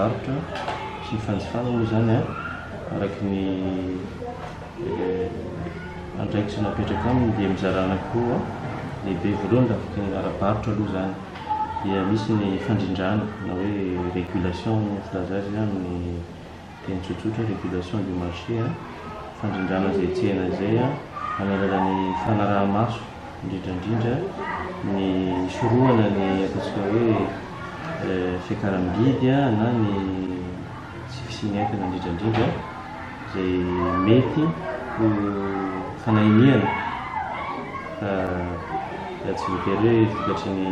varotra sy ny fanjifana moa izany araka ny andraikitra napetraka aminy dia mizara anankiroa lehibe. Voalohany lafiny ara-barotra aloha izany dia misy ny fandrindrana na hoe régulation no filaza azy amin'ny teny tsotsotra, régulation du marché, fandrindrana izay tsena izay amin'ny alalan'ny fanaraha-maso indrindra indrindra ny hisorohana ny ataontsika hoe fiakaram-bidy na ny tsy fisian'ny entana indrindra indrindra izay mety ho fanahiniana fa tsy voatery hoe vokatry ny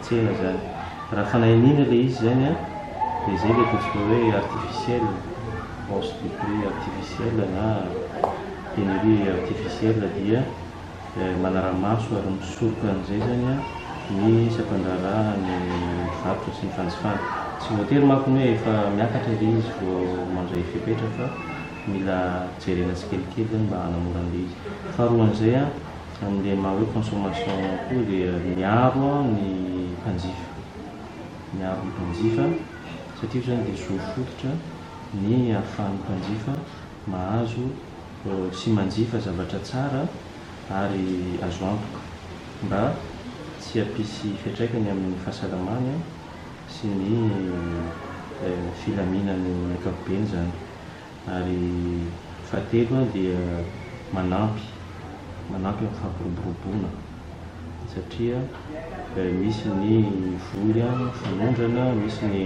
tsena izany. Raha fanahiniana ilay izy izany dia izay ilay ataontsika hoe artificiel, hausse de prix artificielle na pénurie artificielle dia manara-maso ary misoroka an'izay izany ny sampandraharaha ny varotra sy ny fanjifana. Tsy voatery manko ny hoe efa miakatra ilay izy vao mandray fepetra fa mila jerena tsikelikely izany mba hanamora an'ilay izy. Faharoan'izay, amin'ilay maha hoe consommation koa dia miaro ny mpanjifa, miaro ny mpanjifa satria io izany dia zo fototra ny ahafahan'ny mpanjifa mahazo sy manjifa zavatra tsara ary azo antoka mba tsy hampisy fiantraikany amin'ny fahasalamany sy ny filaminany ankapobeny izany. Ary fahatelo dia manampy, manampy amin'ny fampiroboroboana satria misy ny voly fanondrana, misy ny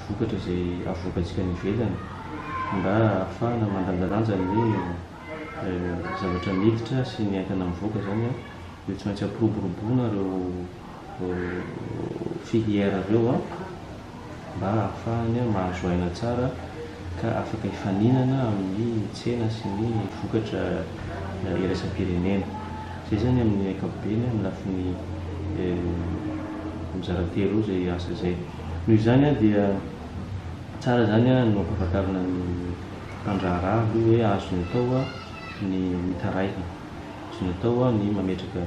vokatra izay avoakantsika any ivelany mba ahafahana mandanjalanja ny zavatra miditra sy ny entana mivoaka izany dia tsy maintsy ampiroboroboana ireo filière ireo mba ahafahany mahazo aina tsara ka afaka hifaninana amin'ny tsena sy ny vokatra iraisam-pirenena. Izay izany amin'ny ankapobeny amin'ny lafiny mizara telo eo izay asa izay. Noho izany dia tsara izany no ampahafantarina ny mpandraharaha aloha hoe azony atao ny mitaraina, azony atao ny mametraka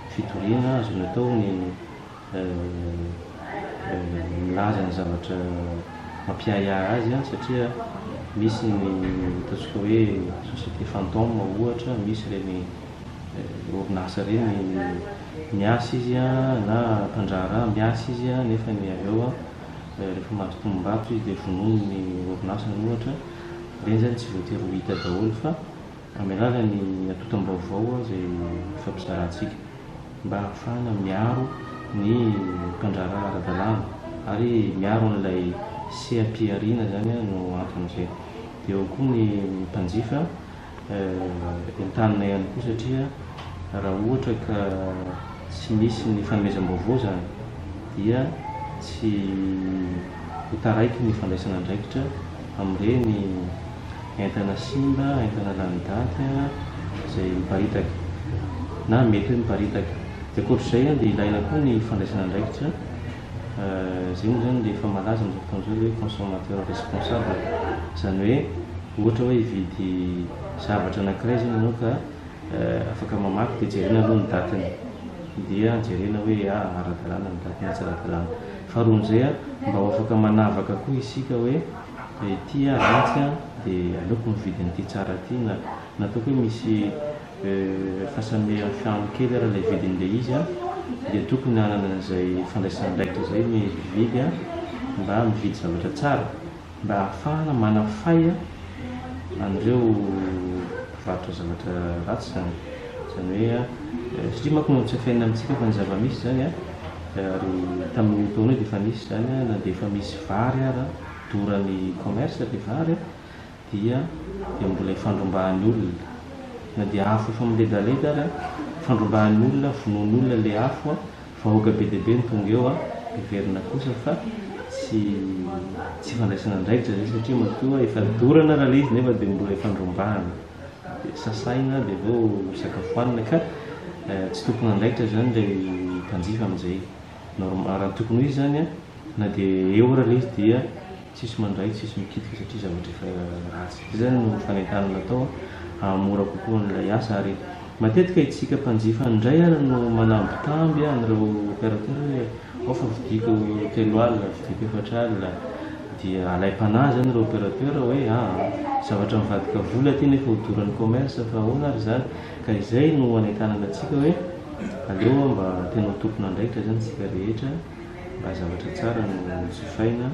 fitoriana, azony atao ny milaza ny zavatra mampiahiahy azy satria misy ny ataontsika hoe société fantôme ohatra, misy ireny orinasa ireny miasa izy na mpandraharaha miasa izy nefa ny avy eo rehefa mahazo tombom-barotra izy dia vonoiny ny orinasany ohatra, ireny izany tsy voatery ho hita daholo fa amin'ny alalan'ny antontam-baovao izay ifampizarantsika mba hahafahana miaro ny mpandraharaha ara-dalàna ary miaro an'ilay seha-pihariana izany no anton'izay. Dia eo koa ny mpanjifa. Entanina ihany koa satria raha ohatra ka tsy misy ny fanomezam-baovao izany dia tsy ho taraiky ny fandraisana andraikitra amin'ireny entana simba, entana lany daty izay miparitaka na mety hoe miparitaka. Dia ankoatr'izay dia ilaina koa ny fandraisana andraikitra, izay moa izany ilay efa malaza amin'izao fotoana izao ilay hoe consommateur responsable, izany hoe Ohatra hoe hividy zavatra anankiray izany ianao ka afaka mamaky dia jerena aloha ny datiny. Dia jerena hoe ah ara-dalàna ny datiny na tsy ara-dalàna. Faharoan'izay an, mba ho afaka manavaka koa isika hoe ity ah ratsy an, dia aleoko mividy an'ity tsara ity na na ataoko hoe misy fahasamihafana kely ary ilay vidin'ilay izy an, dia tokony hanana an'izay fandraisana andraikitra izay ny mpividy an, mba mividy zavatra tsara. Mba hahafahana manafay an'ireo mpivarotra zavatra ratsy izany. Izany hoe satria manko tsy afenina amintsika fa ny zava-misy izany ary tamin'io taona io dia efa nisy izany na dia efa misy vary ara doran'ny commerce ilay vary dia dia mbola ifandrombahan'ny olona. Na dia afo efa miledaleda ary ifandrombahan'ny olona, vonoan'olona ilay afo. Vahoaka be dia be no tonga eo an, heverina kosa fa tsy tsy fandraisana andraikitra izay satria matoa efa dorana raha ilay izy nefa dia mbola ifandrombahana, dia sasaina dia avy eo sakafoanina ka tsy tompon'andraikitra izany ilay mpanjifa amin'izay. Normal, raha ny tokony ho izy izany an, na dia eo ara ilay izy dia tsisy mandray, tsisy mikitika satria zavatra efa ratsy. Izay izany no fanentanana atao hahamora kokoa an'ilay asa ary. Matetika itsika mpanjifa indray ary no manambitamby an'ireo opérateur hoe ao fa vidiko 30 alina, vidiko 40 alina, dia alaim-panahy zany ireo opérateur hoe aa zavatra mivadika vola aty nefa hodoran'ny commerce fa ahoana ary zany. Ka izay no anentanana antsika hoe aleo mba tena ho tompon'andraikitra zany tsika rehetra mba zavatra tsara no jifaina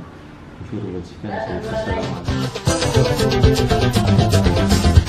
ho fiarovantsika an'izay fahasalamana.